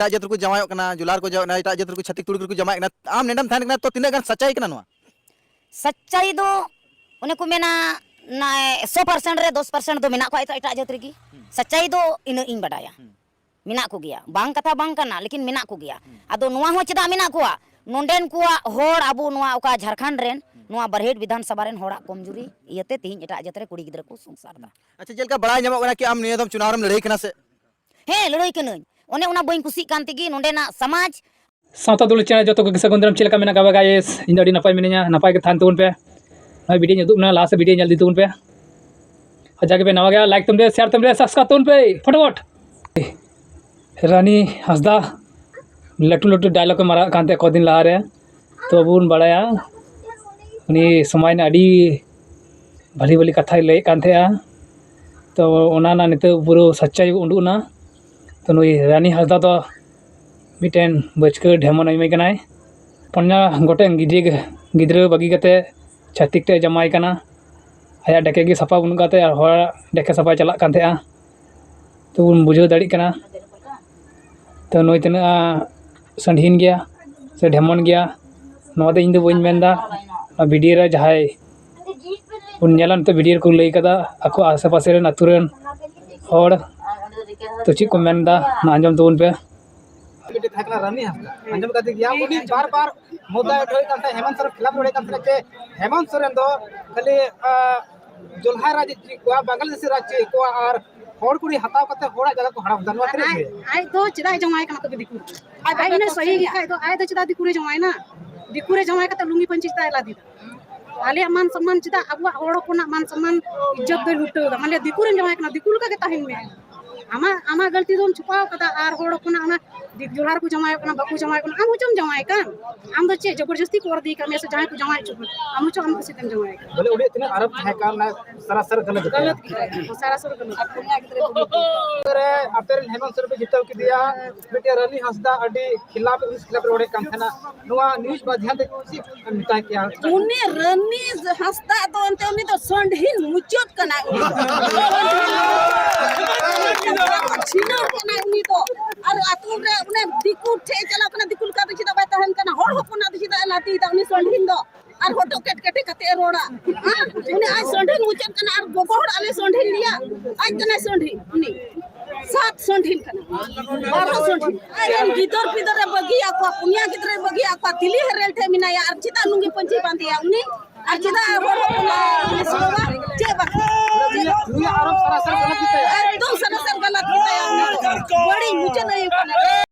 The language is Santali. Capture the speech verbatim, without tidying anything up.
ᱮᱴᱟᱜ ᱡᱟᱹᱛ ᱨᱮᱠᱚ ᱡᱟᱶᱟᱭᱚᱜ ᱠᱟᱱᱟ, ᱡᱩᱞᱟᱨ ᱠᱚ ᱡᱟᱶᱟᱭᱚᱜ ᱠᱟᱱᱟ, ᱮᱴᱟᱜ ᱡᱟᱹᱛ ᱨᱮᱠᱚ ᱪᱷᱟᱹᱛᱤᱠ ᱛᱩᱲᱤ ᱨᱮᱠᱚ ᱡᱟᱶᱟᱭᱚᱜ ᱠᱟᱱᱟ, ᱟᱢ ᱱᱮᱰᱟᱢ ᱛᱟᱦᱮᱱ ᱠᱟᱱᱟ, ᱛᱚ ᱛᱤᱱᱟᱹᱜ ᱜᱟᱱ ᱥᱟᱪᱟᱭ ᱠᱟᱱᱟ ᱱᱚᱣᱟ? ᱥᱟᱪᱟᱭ ᱫᱚ ᱚᱱᱮ ᱠᱚ ᱢᱮᱱᱟ, ᱱᱟᱭ ᱥᱚ ᱯᱟᱨᱥᱮᱱᱴ ᱨᱮ ᱫᱚᱥ ᱯᱟᱨᱥᱮᱱᱴ ᱫᱚ ᱢᱮᱱᱟᱜ ᱠᱚᱣᱟ ᱮᱴᱟᱜ, ᱮᱴᱟᱜ ᱡᱟᱹᱛ ᱨᱮᱜᱮ᱾ ᱥᱟᱪᱟᱭ ᱫᱚ ᱤᱱᱟᱹᱜ ᱤᱧ ᱵᱟᱰᱟᱭᱟ᱾ ᱢᱮᱱᱟᱜ ᱠᱚᱜᱮᱭᱟ, ᱵᱟᱝ ᱠᱟᱛᱷᱟ ᱵᱟᱝ ᱠᱟᱱᱟ, ᱞᱮᱠᱤᱱ ᱢᱮᱱᱟᱜ ᱠᱚᱜᱮᱭᱟ᱾ ᱟᱫᱚ ᱱᱚᱣᱟ ᱦᱚᱸ ᱪᱮᱫᱟᱜ ᱢᱮᱱᱟᱜ ᱠᱚᱣᱟ? ᱱᱚᱰᱮᱱ ᱠᱚᱣᱟᱜ ᱦᱚᱲ ᱟᱵᱚ ᱱᱚᱣᱟ ᱚᱠᱟ ᱡᱷᱟᱲᱠᱷᱚᱸᱰ ᱨᱮᱱ, ᱱᱚᱣᱟ ᱵᱟᱨᱦᱮᱴ ᱵᱤᱫᱷᱟᱱ ᱥᱚᱵᱷᱟ ᱨᱮᱱ ᱦᱚᱲᱟᱜ ᱠᱚᱢᱡᱩᱨᱤ ᱤᱭᱟᱹᱛᱮ ᱛᱮᱦᱮᱧ ᱮᱴᱟᱜ ᱡᱟᱹᱛ ᱨᱮ ᱠᱩᱲᱤ ᱜᱤᱫᱽᱨᱟᱹ ᱠᱚ ᱥᱚᱝᱥᱟᱨ ᱫᱟ᱾ ᱟᱪᱪᱷᱟ, ᱪᱮᱫ ᱞᱮᱠᱟ ᱵᱟᱲᱟᱭ ᱧᱟᱢᱚᱜ ᱠᱟᱱᱟ ᱠᱤ ᱟᱢ ᱱᱤᱭᱟᱹ ᱫᱚᱢ ᱪᱩᱱᱟᱣ ᱨᱮᱢ ᱞᱟᱹᱲᱦᱟᱹᱭ ᱠᱟᱱᱟ ᱥᱮ? ᱦᱮᱸ, ᱞᱟᱹᱲᱦᱟᱹᱭ ᱠᱟᱹᱱᱟᱹᱧ᱾ ᱚᱱᱮ ᱚᱱᱟ ᱵᱟᱹᱧ ᱠᱩᱥᱤᱜ ᱠᱟᱱ ᱛᱮᱜᱮ ᱱᱚᱰᱮᱱᱟᱜ ᱥᱚᱢᱟᱡᱽ᱾ ᱥᱟᱶᱛᱟ ᱫᱩᱞᱟᱹᱲ ᱪᱮᱱᱮᱞ ᱡᱚᱛᱚ ᱠᱚᱜᱮ ᱥᱟᱹᱜᱩᱱ ᱫᱟᱨᱟᱢ᱾ ᱪᱮᱫ ᱞᱮᱠᱟ ᱢᱮᱱᱟᱜ ᱠᱟᱜ ᱯᱮ guys? ᱤᱧ ᱫᱚ ᱟᱹᱰᱤ ᱱᱟᱯᱟᱭ ᱢᱤᱱᱟᱹᱧᱟ, ᱱᱟᱯᱟᱭ ᱜᱮ ᱛᱟᱦᱮᱱ ᱛᱟᱵᱚᱱ ᱯᱮ᱾ ᱱᱚᱣᱟ ᱵᱷᱤᱰᱤᱭᱳᱧ ᱩᱫᱩᱜ ᱵᱚᱱᱟ, ᱞᱟᱦᱟ ᱥᱮᱫ ᱵᱷᱤᱰᱤᱭᱳ ᱧᱮᱞ ᱤᱫᱤ ᱛᱟᱵᱚᱱ ᱯᱮ᱾ ᱟᱨ ᱡᱟᱜᱮ ᱯᱮ ᱱᱟᱣᱟ ᱜᱮᱭᱟ, ᱞᱟᱭᱤᱠ ᱛᱟᱵᱚᱱ ᱯᱮ, ᱥᱮᱭᱟᱨ ᱛᱟᱵᱚᱱ ᱯᱮ, ᱥᱟᱵᱥᱠᱨᱟᱭᱤᱵ ᱛᱟᱵᱚᱱ ᱯᱮ ᱯᱷᱚᱴᱟᱯᱷᱚᱴ᱾ ᱨᱟᱱᱤ ᱦᱟᱸᱥᱫᱟ ᱞᱟᱹᱴᱩ ᱞᱟᱹᱴᱩ ᱰᱟᱭᱞᱚᱜ ᱮ ᱢᱟᱨᱟᱜ ᱠᱟᱱ ᱛᱟᱦᱮᱸ ᱠᱚᱫᱤᱱ ᱞᱟᱦᱟᱨᱮ, ᱛᱚ ᱟᱵᱚ ᱵᱚᱱ ᱵᱟᱲᱟᱭᱟ ᱩᱱᱤ ᱥᱚᱢᱟᱡᱽ ᱨᱮᱱᱟᱜ ᱟᱹᱰᱤ ᱵᱷᱟᱞᱤ ᱵᱷᱟᱞᱤ ᱠᱟᱛᱷᱟᱭ ᱞᱟᱹᱭᱮᱫ ᱠᱟᱱ ᱛᱟᱦᱮᱸᱜᱼᱟ᱾ ᱛᱚ ᱚᱱᱟ ᱨᱮᱱᱟᱜ ᱱᱤᱛᱚᱜ ᱯᱩᱨᱟᱹ ᱥᱟᱪᱪᱟᱭ ᱩᱰᱩᱠ ᱮᱱᱟ᱾ ᱛᱚ ᱱᱩᱭ ᱨᱟᱱᱤ ᱦᱟᱸᱥᱫᱟ ᱫᱚ ᱢᱤᱫᱴᱮᱱ ᱵᱟᱹᱪᱠᱟᱹ ᱰᱷᱮᱢᱚᱱ ᱟᱭᱢᱤ ᱠᱟᱱᱟᱭ᱾ ᱯᱩᱱᱭᱟ ᱜᱚᱴᱮᱱ ᱜᱤᱫᱽᱨᱟᱹ ᱜᱤᱫᱽᱨᱟᱹ ᱵᱟᱹᱜᱤ ᱠᱟᱛᱮ ᱪᱷᱟᱹᱛᱤᱠ ᱴᱷᱮᱱ ᱡᱟᱶᱟᱭ ᱠᱟᱱᱟ᱾ ᱟᱭᱟᱜ ᱰᱮᱠᱮ ᱜᱮ ᱥᱟᱯᱷᱟ ᱵᱟᱹᱱᱩᱜ ᱠᱟᱫ ᱛᱟᱭᱟ ᱟᱨ ᱦᱚᱲᱟᱜ ᱰᱮᱠᱮ ᱥᱟᱯᱷᱟᱭ ᱪᱟᱞᱟᱜ ᱠᱟᱱ ᱛᱟᱦᱮᱸᱜᱼᱟ᱾ ᱛᱚ ᱵᱚᱱ ᱵᱩᱡᱷᱟᱹᱣ ᱫᱟᱲᱮᱭᱟᱜ ᱠᱟᱱᱟ᱾ ᱛᱚ ᱱᱩᱭ ᱛᱤᱱᱟᱹᱜ ᱥᱟᱺᱰᱷᱤᱱ ᱜᱮᱭᱟ ᱥᱮ ᱰᱷᱮᱢᱚᱱ ᱜᱮᱭᱟ, ᱱᱚᱣᱟ ᱫᱚ ᱤᱧ ᱫᱚ ᱵᱟᱹᱧ ᱢᱮᱱᱫᱟ᱾ ᱱᱚᱣᱟ ᱵᱷᱤᱰᱤᱭᱳ ᱨᱮ ᱡᱟᱦᱟᱸᱭ ᱵᱚᱱ ᱧᱮᱞᱟ, ᱱᱤᱛᱚᱜ ᱵᱷᱤᱰᱤᱭᱳ ᱨᱮᱠᱚ ᱞᱟᱹᱭ ᱠᱟᱫᱟ ᱟᱠᱚ ᱟᱥᱮ ᱯᱟᱥᱮ ᱨᱮᱱ ᱟᱹᱛᱩ ᱨᱮᱱ ᱦᱚᱲ, ᱛᱚ ᱪᱮᱫ ᱠᱚ ᱢᱮᱱᱫᱟ ᱚᱱᱟ ᱟᱸᱡᱚᱢ ᱛᱟᱵᱚᱱ ᱯᱮ᱾ ᱢᱤᱫᱴᱮᱡ ᱛᱟᱦᱮᱸ ᱠᱟᱱᱟ ᱨᱟᱱᱤ ᱦᱟᱸᱥᱫᱟ, ᱟᱸᱡᱚᱢ ᱠᱟᱛᱮ ᱜᱮᱭᱟ, ᱩᱱᱤ ᱵᱟᱨ ᱵᱟᱨ ᱢᱩᱫᱟᱭ ᱩᱴᱷᱟᱹᱣᱮᱫ ᱠᱟᱱ ᱛᱟᱦᱮᱸᱫ, ᱦᱮᱢᱚᱱᱛ ᱥᱚᱨᱮᱱ ᱠᱷᱤᱞᱟᱯ ᱨᱚᱲᱮᱫ ᱠᱟᱱ ᱛᱟᱦᱮᱸᱫ ᱡᱮ ᱦᱮᱢᱚᱱᱛ ᱥᱚᱨᱮᱱ ᱫᱚ ᱠᱷᱟᱹᱞᱤ, ᱟ, ᱡᱚᱞᱦᱟ ᱨᱟᱡᱽ ᱨᱮᱱ ᱠᱚᱣᱟ, ᱵᱟᱝᱞᱟᱫᱮᱥᱤ ᱨᱟᱡᱽ ᱨᱮᱱ ᱠᱚᱣᱟ ᱟᱨ ᱦᱚᱲ ᱠᱩᱲᱤ ᱦᱟᱛᱟᱣ ᱠᱟᱛᱮ ᱦᱚᱲᱟᱜ ᱡᱟᱭᱜᱟ ᱠᱚ ᱦᱟᱲᱟᱯ ᱮᱫᱟ᱾ ᱱᱚᱣᱟ ᱛᱤᱱᱟᱹᱜ ᱟᱡ, ᱥᱟᱹᱨᱤ? ᱟᱡ ᱫᱚ ᱪᱮᱫᱟᱜ ᱮ ᱡᱟᱶᱟᱭ ᱠᱟᱱᱟ ᱛᱚᱵᱮ ᱫᱤᱠᱩ? ᱟᱡ ᱤᱱᱟᱹ ᱥᱟᱹᱦᱤ ᱜᱮ ᱠᱷᱟᱡ ᱫᱚ ᱟᱡ ᱫᱚ ᱪᱮᱫᱟᱜ ᱫᱤᱠᱩ ᱨᱮ ᱡᱟᱶᱟᱭᱱᱟ? ᱫᱤᱠᱩ ᱨᱮ ᱡᱟᱶᱟᱭ ᱠᱟᱛᱮ ᱞᱩᱝᱜᱤ ᱯᱟᱹᱧᱪᱤ ᱪᱮᱫᱟᱜ ᱮ ᱞᱟᱫᱮ ᱫᱟ? ᱟᱞᱮᱭᱟᱜ ᱢᱟᱱ ᱥᱚᱢᱢᱟᱱ ᱪᱮᱫᱟᱜ, ᱟᱵᱚᱣᱟᱜ ᱦᱚᱲ ᱦᱚᱯᱚᱱᱟᱜ ᱢᱟᱱ ᱥᱚᱢᱢᱟᱱ ᱤᱡᱽᱡᱚᱛ ᱫᱚᱭ ᱞᱩᱴᱟᱹᱣ ᱫᱟ? ᱢᱟᱱᱮ ᱫᱤᱠᱩ ᱨᱮᱱ ᱡᱟᱶᱟᱭ ᱠᱟᱱᱟ, ᱫᱤᱠᱩ ᱞᱮᱠᱟ ᱜᱮ ᱛᱟᱦᱮᱱ ᱢᱮ᱾ ᱟᱢᱟᱜ, ᱟᱢᱟᱜ ᱜᱟᱹᱞᱛᱤ ᱫᱚᱢ ᱪᱷᱩᱯᱟᱣ ᱠᱟᱫᱟ ᱟᱨ ᱦᱚᱲ ᱦᱚᱯᱚᱱᱟᱜ ᱚᱱᱟ ᱫᱤᱠ ᱡᱚᱞᱦᱟ ᱨᱮᱠᱚ ᱡᱟᱶᱟᱭᱚᱜ ᱠᱟᱱᱟ, ᱵᱟᱠᱚ ᱡᱟᱶᱟᱭᱚᱜ ᱠᱟᱱᱟ, ᱟᱢ ᱦᱚᱪᱚᱢ ᱡᱟᱶᱟᱭ ᱠᱟᱱ? ᱟᱢ ᱫᱚ ᱪᱮᱫ ᱡᱚᱵᱚᱨᱡᱚᱥᱛᱤ ᱠᱚ ᱚᱨ ᱤᱫᱤ ᱠᱟᱜ ᱢᱮᱭᱟ ᱥᱮ ᱡᱟᱦᱟᱸᱭ ᱠᱚ ᱡᱟᱶᱟᱭ ᱦᱚᱪᱚ ᱠᱟᱱᱟ, ᱟᱢ ᱦᱚᱪᱚ ᱟᱢ ᱠᱩᱥᱤ ᱛᱮᱢ ᱡᱟᱶᱟᱭ ᱠᱟᱱᱟ? ᱵᱚᱞᱮ ᱩᱱᱤᱭᱟᱜ ᱛᱤᱱᱟᱹᱜ ᱟᱨᱳᱯ ᱛᱟᱦᱮᱸ ᱠᱟᱱ, ᱚᱱᱟ ᱥᱟᱨᱟᱥᱟᱨᱤ ᱜᱟᱞᱟᱛ ᱜᱮ ᱜᱟᱞᱟᱛ ᱛᱟᱦᱮᱸ ᱜᱮ ᱠᱟᱱᱟ᱾ ᱥᱟᱨᱟᱥᱟᱨᱤ ᱜᱟᱞᱟᱛ᱾ ᱟᱨ ᱯᱩᱱᱭᱟ ᱜᱤᱫᱽᱨᱟᱹ ᱠᱚ ᱜᱩᱡᱩᱜ ᱠᱟᱱᱟ᱾ ᱨᱮ ᱟᱯᱮ ᱨᱮᱱ ᱦᱮᱢᱚᱱᱛ ᱥᱚᱨᱮᱱ ᱯᱮ ᱡᱤᱛᱟᱹᱣ ᱠᱮᱫᱮᱭᱟ, ᱢᱤᱫᱴᱮᱱ ᱨᱟᱱᱤ ᱦᱟᱸᱥᱫᱟ ᱟᱹᱰᱤ ᱠᱷᱤᱞᱟᱯ, ᱩᱱᱤ ᱠᱷᱤᱞᱟᱯ ᱨᱚᱲᱮᱫ ᱠᱟᱱ ᱛᱟᱦᱮᱱᱟ᱾ ᱱᱚᱣᱟ ᱱᱤᱭᱩᱡᱽ ᱢᱟᱫᱽᱫᱷᱚᱢ ᱛᱮ ᱪᱮᱫ ᱮᱢ ᱢᱮᱛᱟ ᱠᱮᱭᱟ? ᱩᱱᱤ ᱨᱟᱹᱱᱤ ᱦᱟᱸᱥᱫᱟ ᱫᱚ ᱮᱱᱛᱮ ᱩᱱᱤ ᱫᱚ ᱥᱟᱺᱰᱷᱤᱱ ᱢᱩᱪᱟᱹᱫ ᱠᱟᱱᱟᱭ, ᱩᱱᱤ ᱫᱚ᱾ ᱪᱷᱤᱱᱟᱹᱣ ᱠᱟᱱᱟᱭ ᱩᱱᱤ ᱫᱚ᱾ ᱟᱨ ᱟᱹᱛᱩ ᱨᱮ ᱩᱱᱤ ᱫᱤᱠᱩ ᱴᱷᱮᱡ ᱪᱟᱞᱟᱣ ᱠᱟᱱᱟ, ᱫᱤᱠᱩ ᱞᱮᱠᱟ ᱫᱚ ᱪᱮᱫᱟᱜ ᱵᱟᱭ ᱛᱟᱦᱮᱱ ᱠᱟᱱᱟ? ᱦᱚᱲ ᱦᱚᱯᱚᱱᱟᱜ ᱫᱚ ᱪᱮᱫᱟᱜ ᱮ ᱞᱟᱹᱴᱤᱭᱮᱫᱟ ᱩᱱᱤ ᱥᱚᱸᱰᱷᱤᱱ ᱫᱚ? ᱟᱨ ᱦᱚᱴᱚᱜ ᱠᱮᱴ ᱠᱮᱴᱮ ᱠᱟᱛᱮ ᱮ ᱨᱚᱲᱟ᱾ ᱦᱮᱸ? ᱩᱱᱤ ᱟᱡ ᱥᱚᱸᱰᱷᱤᱱ ᱢᱩᱪᱟᱹᱫ ᱠᱟᱱᱟ ᱟᱨ ᱜᱚᱜᱚ ᱦᱚᱲ ᱟᱞᱮ ᱥᱚᱸᱰᱷᱤᱱ ᱞᱮᱭᱟ, ᱟᱡ ᱠᱟᱱᱟᱭ ᱥᱚᱸᱰᱷᱤᱱ ᱩᱱᱤ᱾ ᱥᱟᱛ ᱥᱚᱸᱰᱷᱤᱱ ᱠᱟᱱᱟ, ᱵᱟᱨᱚ ᱥᱚᱸᱰᱷᱤᱱ᱾ ᱟᱡ ᱨᱮᱱ ᱜᱤᱫᱟᱹᱨ ᱯᱤᱫᱟᱹᱨ ᱮ ᱵᱟᱹᱜᱤᱭᱟᱜ ᱠᱚᱣᱟ, ᱯᱩᱱᱭᱟ ᱜᱤᱫᱽᱨᱟᱹᱭ ᱵᱟᱹᱜᱤᱭᱟᱜ ᱠᱚᱣᱟ, ᱫᱤᱞᱤ ᱦᱮᱨᱮᱞ ᱴᱷᱮᱡ ᱢᱮᱱᱟᱭᱟ᱾ ᱟᱨ ᱪᱮᱫᱟᱜ ᱱᱩᱝᱜᱤ ᱯᱟᱹᱧᱪᱤ ᱵᱟᱸᱫᱮᱭᱟ ᱩᱱᱤ? ᱟᱨ ᱪᱮᱫᱟᱜ ᱦᱚᱲ ᱦᱚᱯᱚᱱ ᱞᱮ ᱥᱚᱲᱚᱣᱟ? ᱪᱮᱫ ᱵᱟᱠᱷᱨᱟ? ᱱᱩᱭᱟᱜ ᱟᱨᱚ ᱥᱟᱨᱟ ᱥᱟᱨ ᱜᱟᱞᱟᱛ ᱜᱮ ᱛᱟᱭᱟ᱾ ᱮᱠᱫᱚᱢ ᱥᱟᱨᱟ ᱥᱟᱨ ᱜᱟᱞᱟᱛ ᱜᱮ ᱛᱟᱭᱟ᱾ ᱵᱟᱹᱲᱤᱡ ᱢᱩᱪᱟᱹᱫ ᱟᱹᱭᱩ ᱠᱟᱱᱟ᱾